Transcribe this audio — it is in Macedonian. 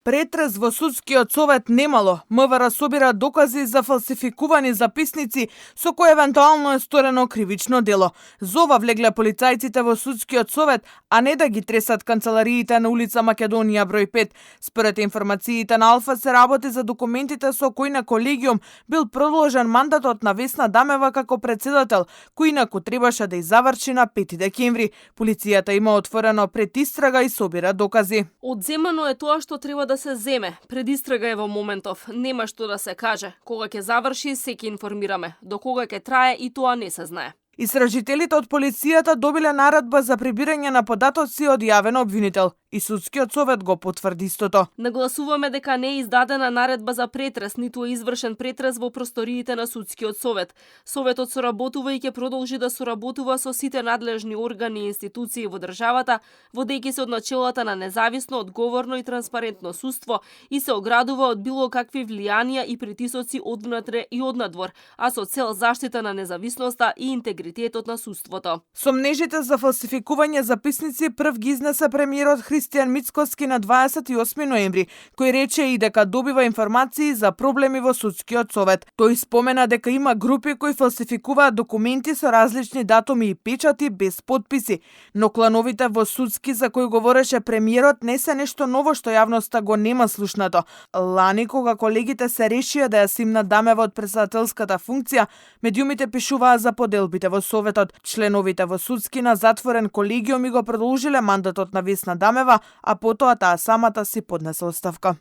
Претрес во судскиот совет немало. МВР собира докази за фалсификувани записници со кои евентуално е сторено кривично дело. За ова влегле полицајците во судскиот совет, а не да ги тресат канцелариите на улица Македонија број 5. Според информациите на Алфа се работи за документите со кои на колегиум бил продолжен мандатот на Весна Дамева како председател, кој инаку требаше да заврши на 5 декември. Полицијата има отворено предистрага и собира докази. Одземано е тоа што треба да се земе. Предистрага е во моментов. Нема што да се каже. Кога ќе заврши, се ќе информираме. До кога ќе трае и тоа не се знае. Истражителите од полицијата добиле наредба за прибирање на податоци од јавен обвинител и судскиот совет го потврди истото. Нагласуваме дека не е издадена наредба за претрес, ниту е извршен претрес во просториите на судскиот совет. Советот соработува и ќе продолжи да соработува со сите надлежни органи и институции во државата, водејќи се од начелата на независно, одговорно и транспарентно судство и се оградува од било какви влијанија и притисоци одвнатре и однадвор, а со цел заштита на независноста и интегритетот на судството. Сомнежите за фалсификување записници прв ги изнесе премиерот Христијан Мицкоски на 28 ноември, кој рече и дека добива информации за проблеми во судскиот совет. Тој спомена дека има групи кои фалсификуваат документи со различни датуми и печати без подписи, но клановите во судски за кои говореше премиерот не се нешто ново што јавноста го нема слушнато. Лани кога колегите се решија да ја симнат Дамева од председателската функција, медиумите пишуваа за поделбите во советот. Членовите во судски на затворен колегиум и го продолжиле мандатот на Весна Дамева, а потоа таа самата си поднесе оставка.